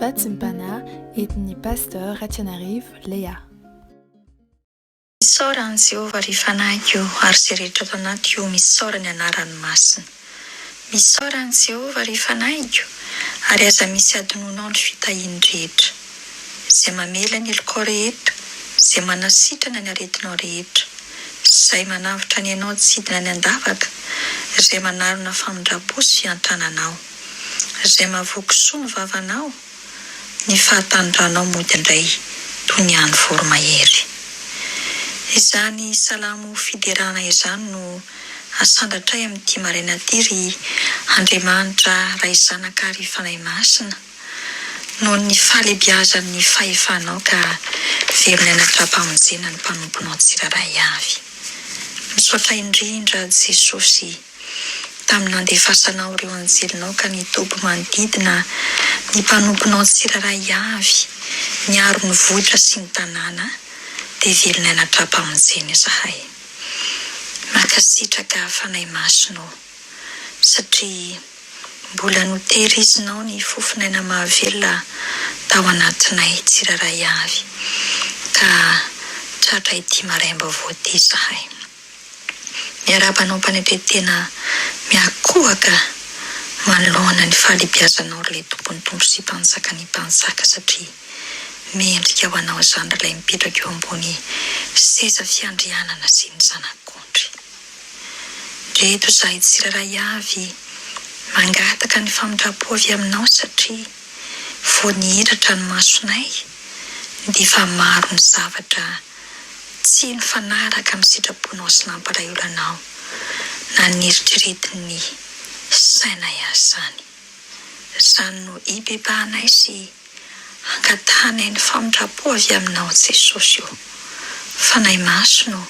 Vatsim-panahy entin'ny Pasteur Ratianarivo Léa. Misaora an'i Jehovah, ry fanahiko, ary izay rehetra ato anatiko, misaora ny anarany masina. Misaora an'i Jehovah, ry fanahiko, ary aza misy hadinoinao ny fitahiany rehetra. Izay mamela ny helokao rehetra, izay manasitrana ny aretinao rehetra, izay manavotra ny ainao tsy hidina any an-davaka, izay manarona famindram-po sy fiantrana anao, izay mahavoky soa ny vavanao, ny fahatanoranao mody indray toy ny an'ny voromahery. Izany salamo fiderana izany no asandratray amin'ity maraina ity ry Andriamanitra Ray Zanaka ary Fanahy Masina noho ny fahalebiazan'ny fahefanao ka velon'aina tra-pamonjena ny mpanomponao tsirairay avy. Misaotra indrindra Jesosy. tamin'ny nandefasanao ireo anjelinao ka nitoby manodidina ny mpanomponao tsirairay avy, niaro ny vohitra sy ny tanàna, dia velon'aina tra-pamonjena izahay. Mankasitraka Fanahy Masina ô, satria mbola notehirizinao ny fofon'aina mahavelona tao anatinay tsirairay avy, ka tratra ity maraim-baovao ity izahay. Miarahaba anao mpanetretena miakohaka manoloana ny fahalebiazanao ry ilay Tompon'ny Tompo sy Mpanjakan'ny Mpanjaka satria mendrika ho anao izany ry ilay mipetraka eo ambony seza fiandrianana sy ny Zanak'ondry. Ndreto izahay tsirairay avy mangataka ny famindram-po avy aminao satria vao nihiratra ny masonay dia efa maro ny zavatra Tsy nifanaraka amin'ny sitraponao sy nampalahelo anao na neritreretin'ny sainay azy izany. Izany no hibebahanay sy hangatahanay ny famindram-po avy aminao Jesosy o. Fanahy Masina o,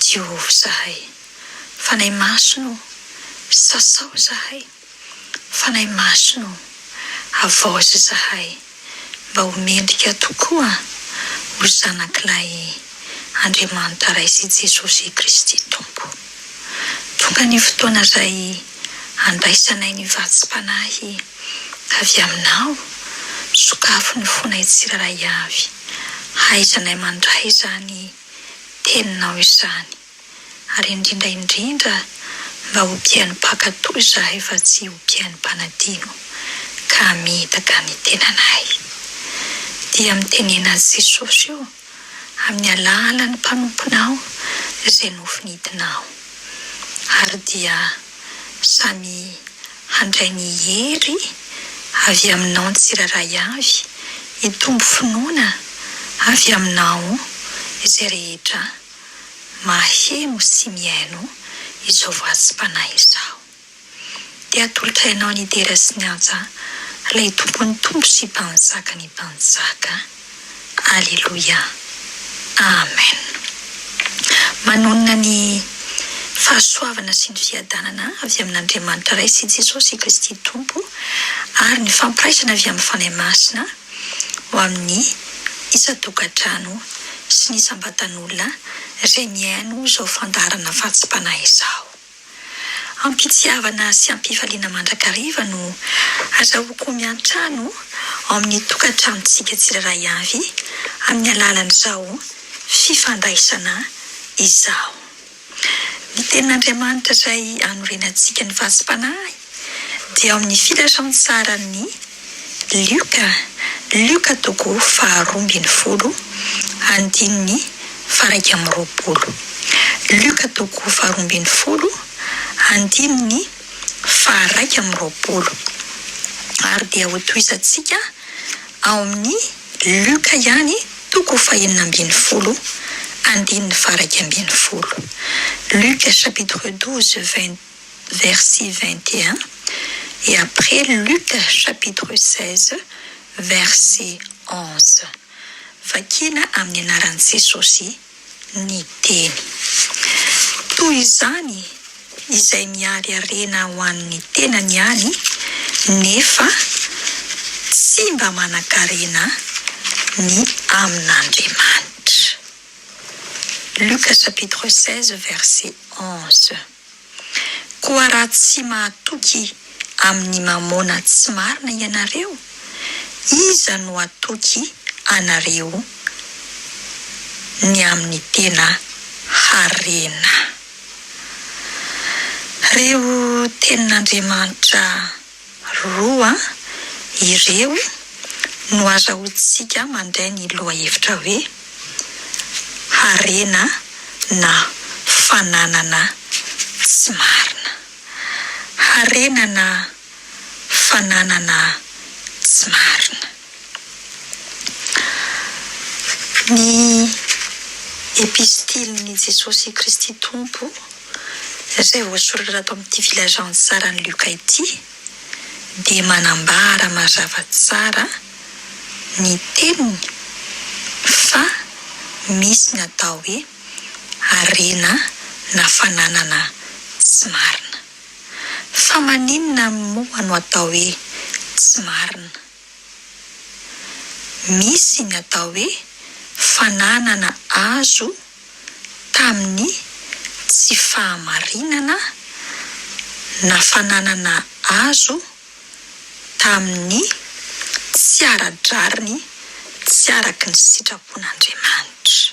diovy izahay. Fanahy Masina o, sasao izahay. Fanahy Masina o, havaozy izahay mba ho mendrika tokoa ho zanak'ilay Andriamanitra Ray sy Jesosy Kristy Tompo. Tonga ny fotoana izay handraisanay ny vatsim-panahy avy Aminao, sokafy ny fonay tsirairay avy, hahaizanay mandray izany Teninao izany. ary indrindra indrindra mba ho mpihaino mpankatò izahay fa tsy ho mpihaino mpanadino ka hamitaka ny tenanay. Dia mitenena Jesosy o, amin'ny alalan'ny mpanomponao izay nofinidinao. Ary dia samy handray ny hery avy aminao ny tsirairay avy, hitombo finoana avy aminao izay rehetra maheno sy mihaino izao vatsim-panahy izao. Dia atolotra Ianao ny dera sy ny antsa, Ilay Tompon'ny tompo sy Mpanjaka ny mpanjaka. Aleloia. Amen. Manonona ny fahasoavana sy ny fiadanana avy amin'Andriamanitra Ray sy Jesosy Kristy Tompo ary ny fampiraisana avy amin'ny Fanahy Masina ho amin'ny isan-tokantrano sy ny isam-batan'olona izay mihaino izao fandaharana vatsim-panahy izao. Am-pitiavana sy am-pifaliana mandrakariva no azahoako miantrano ao amin'ny tokantranontsika tsirairay avy amin'ny alalan'izao fifandraisana izao. Ny Tenin'Andriamanitra izay anorenantsika ny vatsim-panahy dia ao amin'ny Filazantsaran'i Lioka, Lioka toko faharoa ambin'ny folo, andininy faha-21. Lioka toko faharoa ambin'ny folo, andininy faha-21. Ary dia hotohizantsika ao amin'ny Lioka ihany toko fahenina ambin'ny folo, andininy faha-11. Luc chapitre 12 20 verset 21 et après Luc chapitre 16 verset 11. Vakina amin'ny anaran'i Jesosy ny teny. Toy izany izay mihary harena ho an'ny tenany ihany nefa tsy mba manan-karena ny amin'Andriamanitra. Luc chapitre 16 verset 11. Koa raha tsy mahatoky amin'ny mamôna tsy marina ianareo, Iza no hatoky anareo ny amin'ny tena harena? Ireo tenin'Andriamanitra roa ireo no azahoantsika mandray ny lohahevitra hoe harena na fananana tsy marina. Harena na fananana tsy marina. Ny Epistilin'i Jesosy Kristy Tompo izay voasoratra ato amin'ity Filazantsaran'i Lioka ity dia manambara mazava tsara ny teniny fa misy ny atao hoe harena na fananana tsy marina. Fa maninona moa no atao hoe tsy marina? Misy ny atao hoe fananana azo tamin'ny tsy fahamarinana na fananana azo tamin'ny tsy ara-drariny tsy araka ny sitrapon'Andriamanitra.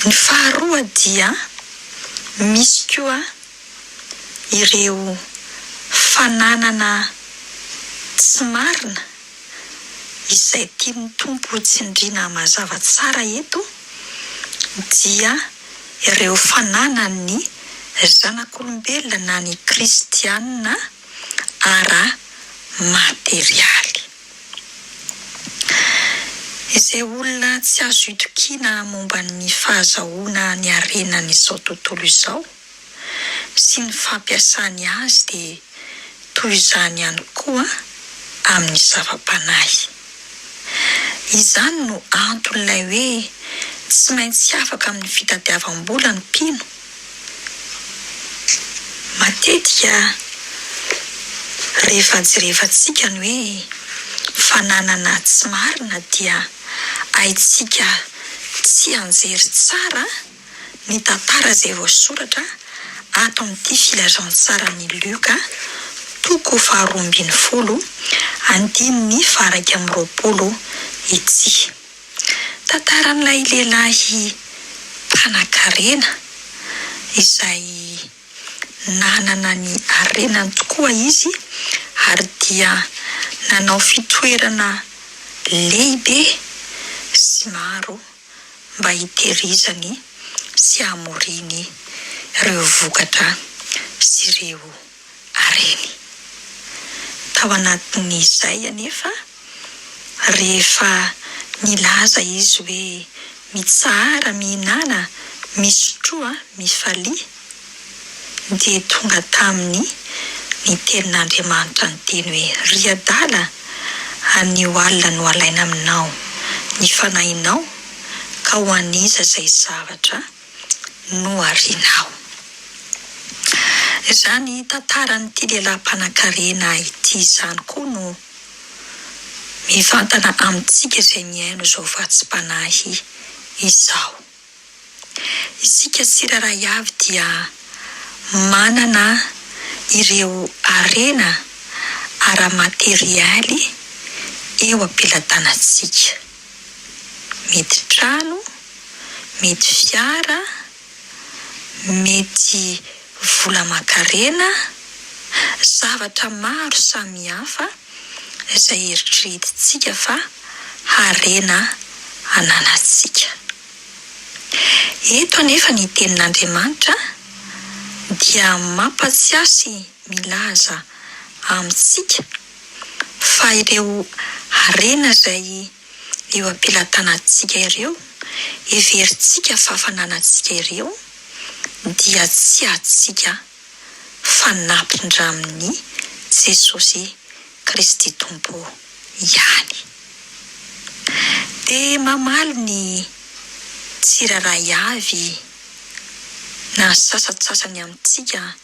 Ny faharoa dia misy koa ireo fananana tsy marina izay tian'ny Tompo ho tsindriana mazava tsara eto dia ireo fananan'ny zanak'olombelona na ny kristiana ara-materialy. Izay olona tsy azo itokiana momba ny fahazahoana ny harenan'izao tontolo izao sy ny fampiasany azy dia toy izany ihany koa amin'ny zava-panahy. Izany no anton'ilay hoe tsy maintsy afaka amin'ny fitadiavam-bola ny mpino. Matetika rehefa jerevantsika ny hoe fananana tsy marina dia haintsika tsianjery tsara ny tantara izay voasoratra ato amin'ity filazantsaran'i Lioka toko faharoa ambin'ny folo andininy faha-21 ity. Tantaran'ilay lehilahy mpanankarena izay nanana ny harenany tokoa izy ary dia nanao fitoerana lehibe sy maro mba hitehirizany sy hamoriany ireo vokatra sy ireo hareny. Tao anatin'izay anefa, rehefa nilaza izy hoe mitsahara mihinàna, misotroa, mifalia, dia tonga taminy ny tenin'Andriamanitra niteny hoe, Ry adala, anio alina no halaina aminao ny fanahinao, ka ho an'iza izay zavatra noharianao. Izany tantaran'ity lehilahy mpanankarena ity izany koa no mivantana amintsika izay mihaino izao vatsim-panahy izao. Isika tsirairay avy dia manana ireo harena ara-materialy eo am-pelatanantsika. Mety trano, mety fiara, mety vola aman-karena, zavatra maro samihafa izay eritreretintsika fa harena ananantsika. Eto anefa ny Tenin'Andriamanitra dia mampatsiahy sy milaza amintsika fa ireo harena izay eo am-pelatanantsika ireo, heverintsika fa fananantsika ireo, dia tsy antsika fa nampindramin'i Jesosy Kristy Tompo ihany. Dia mamaly ny tsirairay avy na ny sasantsasany amintsika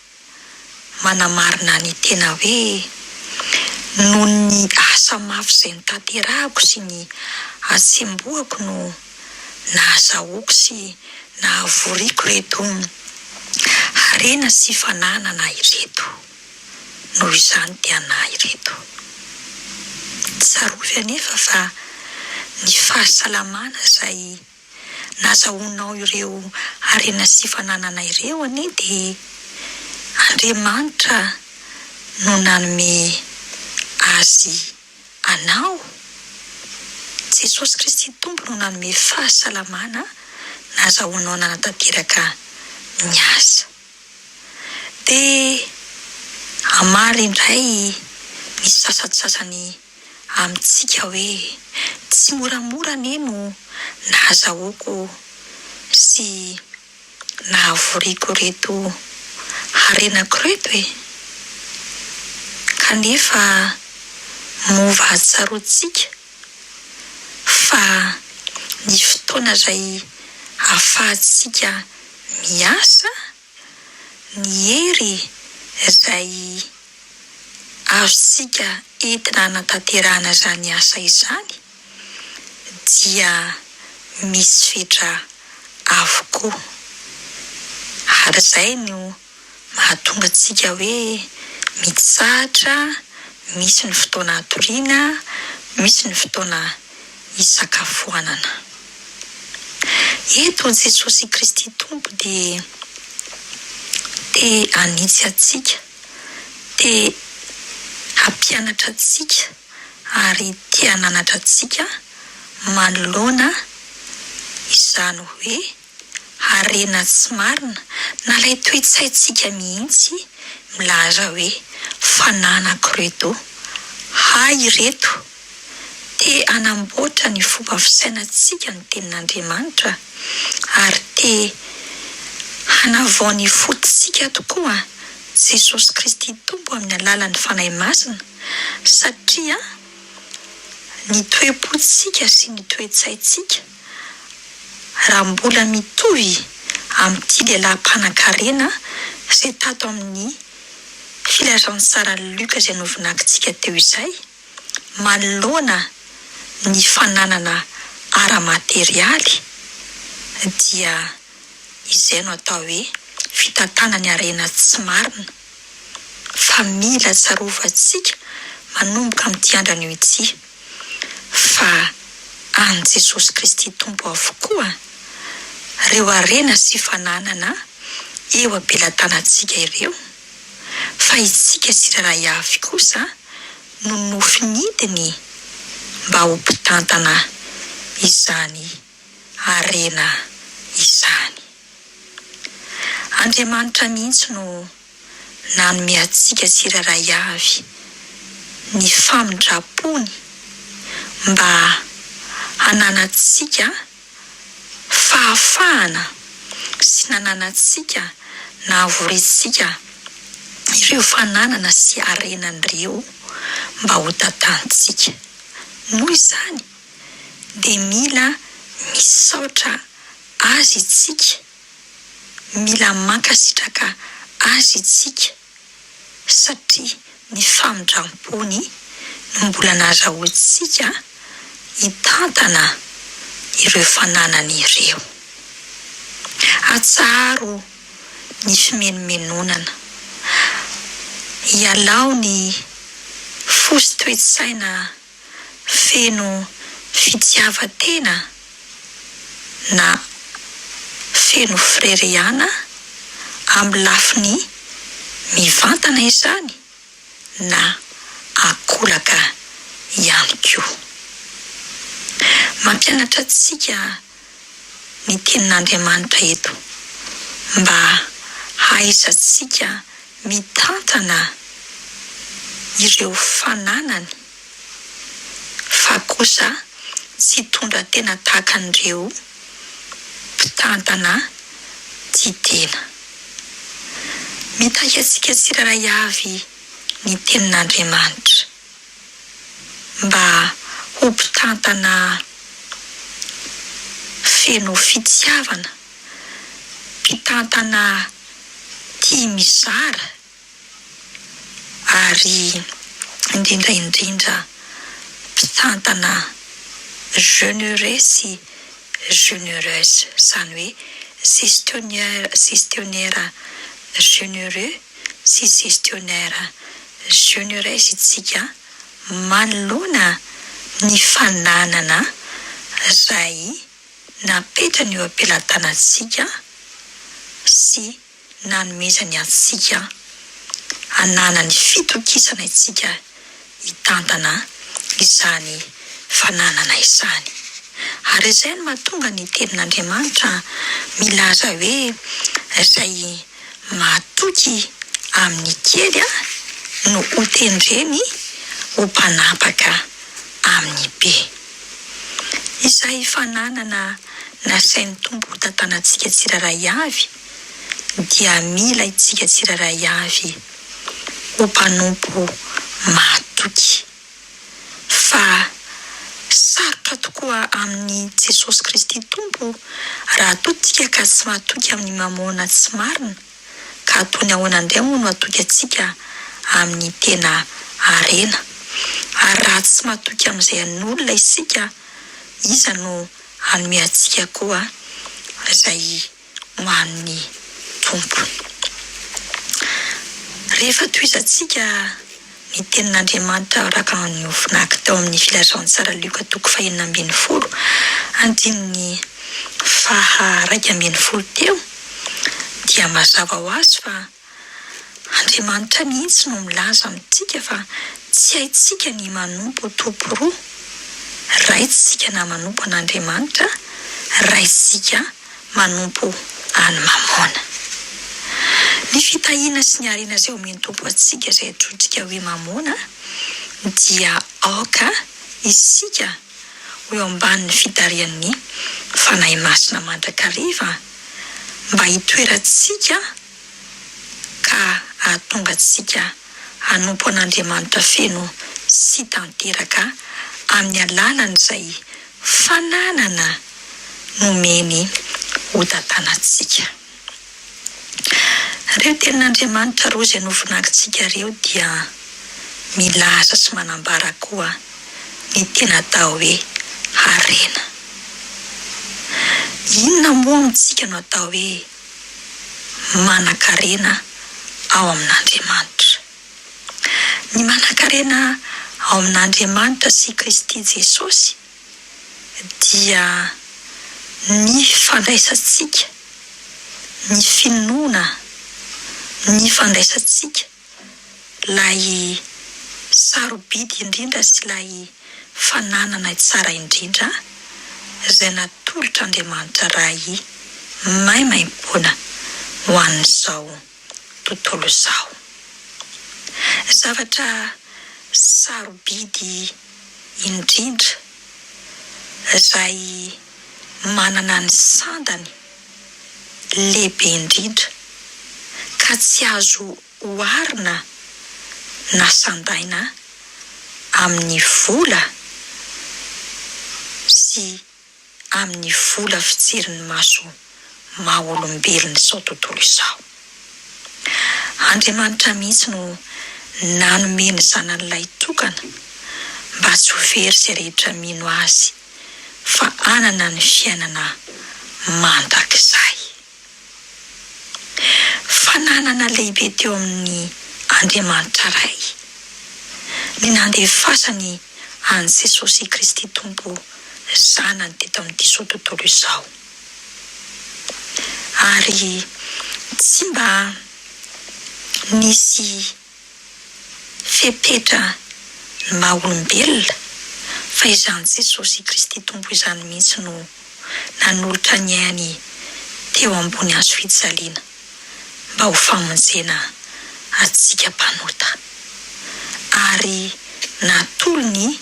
manamarina ny tena hoe noho ny asa mafy izay notanterahako sy ny hatsembohako no nahazahoako sy nahavoriako ireto harena sy fananana ireto. Noho izany dia anà ireto. Tsarovy anefa fa ny fahasalamana izay nazahoanao ireo harena sy fananana ireo anie dia Andriamanitra no nanome azy anao. Jesosy Kristy Tompo no nanome fahasalamana nazahoanao nanatanteraka ny asa. Dia hamaly indray ny sasantsasany amintsika hoe, Tsy moramora anie no nahazahoako sy nahavoriako ireto harenako ireto e! Kanefa moa va tsaroantsika fa ny fotoana izay ahafahantsika miasa, ny hery izay azontsika entina hanatanterahana izany asa izany dia misy fetra avokoa. Ary izay no mahatonga antsika hoe mitsahatra, misy ny fotoana hatoriana, misy ny fotoana hisakafoanana. Eto Jesosy Kristy Tompo dia te hanitsy antsika, te hampianatra antsika ary te hananatra antsika manoloana izany hoe harena tsy marina na ilay toe-tsaintsika mihitsy milaza hoe fananako ireto, hay ireto. Te hanamboatra ny fomba fisainantsika ny Tenin'Andriamanitra ary te hanavao ny fontsika tokoa Jesosy Kristy Tompo amin'ny alalan'ny Fanahy Masina satria ny toe-pontsika sy ny toe-tsaintsika raha mbola mitovy amin'ity lehilahy mpanankarena izay tato amin'ny Filazantsaran'i Lioka izay novonakintsika teo izay, manoloana ny fananana ara-materialy dia izay no atao hoe fitantanana ny harena tsy marina fa mila tsarovantsika manomboka amin'ity andro anio ity fa an'i Jesosy Kristy Tompo avokoa ireo harena sy fananana eo am-pelatanantsika ireo fa isika tsirairay avy kosa no nofinidiny mba ho mpitantana izany harena izany. Andriamanitra mihitsy no nanome antsika tsirairay avy ny famindram-pony mba hananantsika fahafahana sy nananantsika nahavorintsika ireo fananana sy harenan'ireo mba ho tantanintsika. Noho izany dia mila misaotra Azy itsika, mila mankasitraka Azy itsika satria ny famindram-pony no mbola nazahoantsika hitantana ireo fananany ireo. Atsaharo ny fimenomenonana. Ialao ny fo sy toe-tsaina feno fitiavan-tena na feno firerehana amin'ny lafiny mivantana izany na ankolaka ihany koa. Mampianatra antsika ny Tenin'Andriamanitra eto mba hahaizantsika mitantana ireo fananany fa kosa tsy hitondra tena tahaka an'ireo mpitantana tia tena. Mitahy antsika tsirairay avy ny Tenin'Andriamanitra mba ho mpitantana feno fitiavana, mpitantana tia mizara ary indrindra indrindra mpitantana genereux sy genereuse, izany hoe gestionnaire gestionnaire genereux sy gestionnaire genereuse isika manoloana. ny fananana izay napetrany eo am-pelatanantsika sy nanomezany antsika hanana ny fitokisana isika hitantana izany fananana izany. Ary izay no mahatonga ny Tenin'Andriamanitra milaza hoe izay mahatoky amin'ny kely no hotendreny ho mpanapaka amin'ny be. Izay fananana nasain'ny Tompo hotantanantsika tsirairay avy dia mila isika tsirairay avy ho mpanompo mahatoky. Fa sarotra tokoa amin'i Jesosy Kristy Tompo raha toa tsika ka tsy mahatoky amin'ny mamôna tsy marina, ka ataony ahoana indray moa no hatoky antsika amin'ny tena harena? Ary raha tsy matoky amin'izay an'olona isika, iza no hanome antsika koa izay ho an'ny Tompo. Rehefa tohizantsika ny tenin'Andriamanitra araka ny vonaky tao amin'ny Filazantsara Lioka toko fahenina ambinifolo andininy faha 11 teo dia mazava ho azy fa Andriamanitra mihitsy no milaza amintsika fa tsy haintsika ny manompo tompo roa, raintsika na manompo an'Andriamanitra, raintsika manompo an'i Mamôna. Ny fitahiana sy ny harena izay omen'ny Tompo antsika izay antsointsika hoe Mamôna dia aoka isika ho eo ambanin'ny fitarihan'ny Fanahy Masina mandrakariva mba hitoerantsika ka hahatonga antsika hanompo an'Andriamanitra feno sy tanteraka amin'ny alalan'izay fananana nomeny hotantanantsika. Ireo tenin'Andriamanitra roa izay novonagintsika ireo dia milaza sy manambara koa ny tena atao hoe harena. Inona moa amintsika no atao hoe manan-karena ao amin'Andriamanitra. Ny manan-karena ao amin'Andriamanitra sy Kristy Jesosy dia ny fandraisantsika ny finoana, ny fandraisantsika ilay sarobidy indrindra sy ilay fananana tsara indrindra izay natolotr'Andriamanitra Ray maimaimpoana ho an'izao tontolo izao. Zavatra sarobidy indrindra izay manana ny sandany lehibe indrindra ka tsy azo oharina na sandaina amin'ny vola sy amin'ny vola fijerin'ny maso maha olombelona izao tontolo izao. Andriamanitra mihitsy no nanome ny Zanany Lahitokana mba tsy ho very izay rehetra mino Azy fa hanana ny fiainana mandrakizay. Fananana lehibe teo amin'ny Andriamanitra Ray ny nandefasany an'i Jesosy Kristy Tompo Zanany teto amin'ity izao tontolo izao. Ary tsy mba nisy fepetra ny maha olombelona fa izany Jesosy Kristy Tompo izany mihitsy no nanolotra ny ainy teo ambony hazo fijaliana mba ho famonjena antsika mpanota ary natolony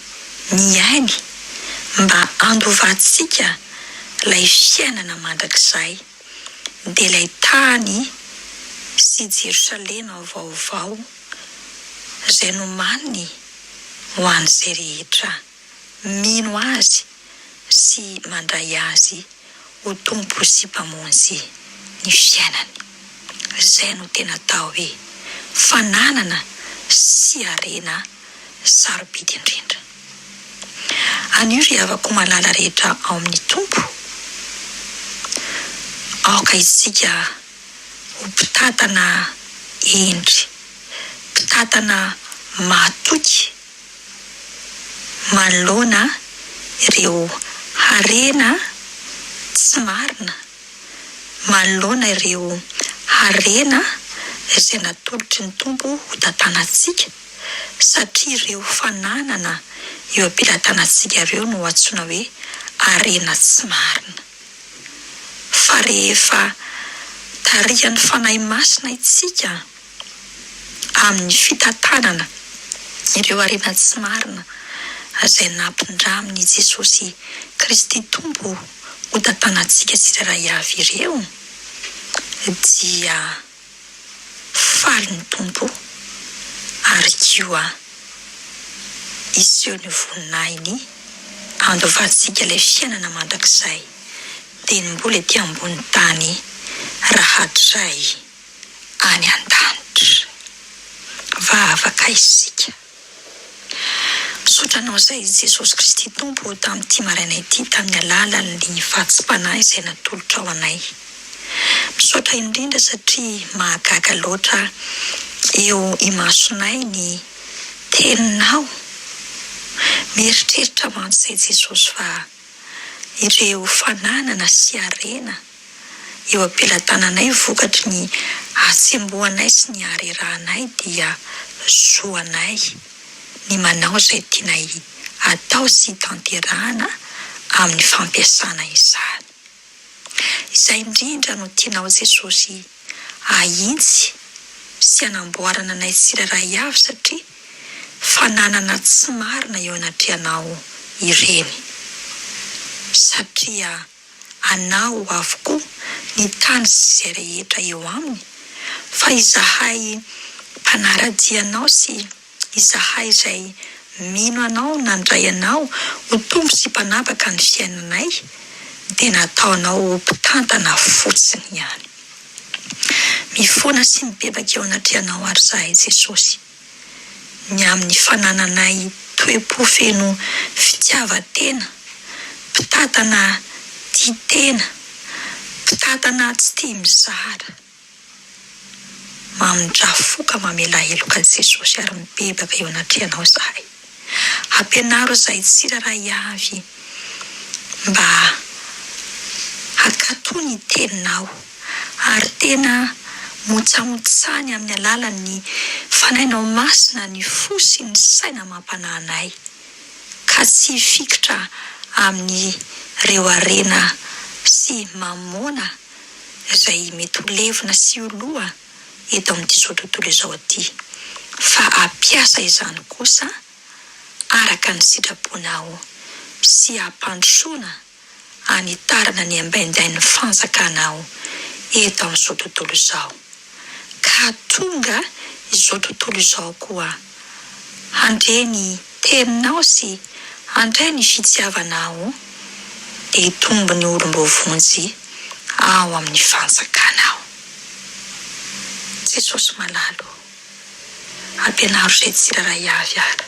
ny ainy mba handovantsika ilay fiainana mandrakizay dia ilay tany sy Jerosalema vaovao izay nomaniny ho an'izay rehetra mino Azy sy mandray Azy ho Tompo sy Mpamonjy ny fiainany. Izay no tena atao hoe fananana sy harena sarobidy indrindra. Anio ry havako malala rehetra ao amin'ny Tompo, aoka isika ho mpitantana hendry, mpitantana mahatoky. manoloana ireo harena tsy marina, manoloana ireo harena izay natolotry ny Tompo ho tantanantsika, satria ireo fananana eo am-pelatanantsika ireo no antsoina hoe harena tsy marina. Fa rehefa tarihan'ny Fanahy Masina isika amin'ny fitantanana ireo harena tsy marina izay nampindramin'i Jesosy Kristy Tompo ho tantanantsika tsirairay avy ireo, dia faly ny Tompo ary koa hiseho ny voninahiny handovantsika ilay fiainana mandrakizay dia ny mbola ety ambony tany rahatrizay any an-danitra. Vavaka isika. Misaotra Anao izay Jesosy Kristy Tompo tamin'ity maraina ity tamin'ny alalan'ny vatsim-panahy izay natolotrao anay. Misaotra indrindra satria mahagaga loatra eo imasonay ny Teninao. Mieritreritra mantsy izay Jesosy fa ireo fananana sy harena eo am-pelatananay vokatry ny hatsembohanay sy ny harerahanay dia zo anay ny manao izay tianay atao sy tanterahana amin'ny fampiasana izany. Izay indrindra no tianao Jesosy ahintsy sy hanamboarana anay tsirairay avy satria fananana tsy marina eo anatrehanao ireny satria Anao avokoa ny tany sy izay rehetra eo aminy, fa izahay mpanara-dia Anao sy izahay izay mino Anao nandray Anao ho Tompo sy Mpanapaka ny fiainanay dia nataonao ho mpitantana fotsiny ihany. Mifona sy mibebaka eo anatrehanao àry izahay Jesosy. ny amin'ny fanananay toe-po feno fitiavan-tena, mpitantana tia tena, mpitantana tsy tia mizara. Mamindrà fo ka mamelà heloka Jesosy ary mibebaka eo anatrehanao izahay. Ampianaro izahay tsirairay avy mba hankatò ny teninao. ary tena motsamotsany amin'ny alalan'ny Fanahinao Masina ny fo sy ny saina amam-panahinay, ka tsy hifikitra amin'ireo harena sy mamôna izay mety ho levona sy ho loa eto amin'ity izao tontolo izao ity, fa hampiasa izany kosa araka ny sitraponao sy hampandrosoana hanitarana ny ambaindain'ny fanjakanao eto amin'izao tontolo izao, ka hahatonga izao tontolo izao koa handre ny teninao sy handray ny fitiavanao, dia hitombo ny olom-boavonjy ao amin'ny fanjakanao. Jesosy malala ô! Ampianaro izay tsirairay avy ary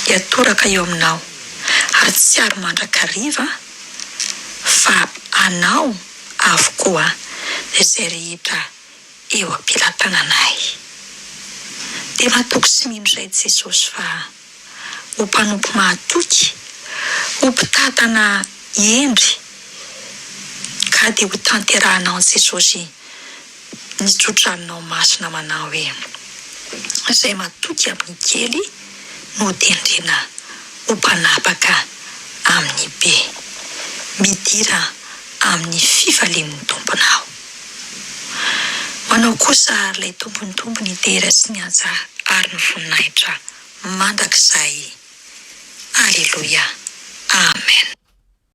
hiatoraka eo aminao ary tsiaro mandrakariva fa anao avokoa izay rehetra eo am-pelatananay. Dia matoky sy mino izay Jesosy fa ho mpanompo mahatoky, ho mpitantana hendry ka dia ho tanterahanao Jesosy ny tsotranonao masina manao hoe, Izay matoky amin'ny kely no tendrena ho mpanapaka amin'ny be. Midira amin'ny fifalian'ny Tomponao. Ho anao kosa ary ilay Tompon'ny tompo ny dera sy ny haja ary ny voninahitra mandrakizay. Aleloia. Amen.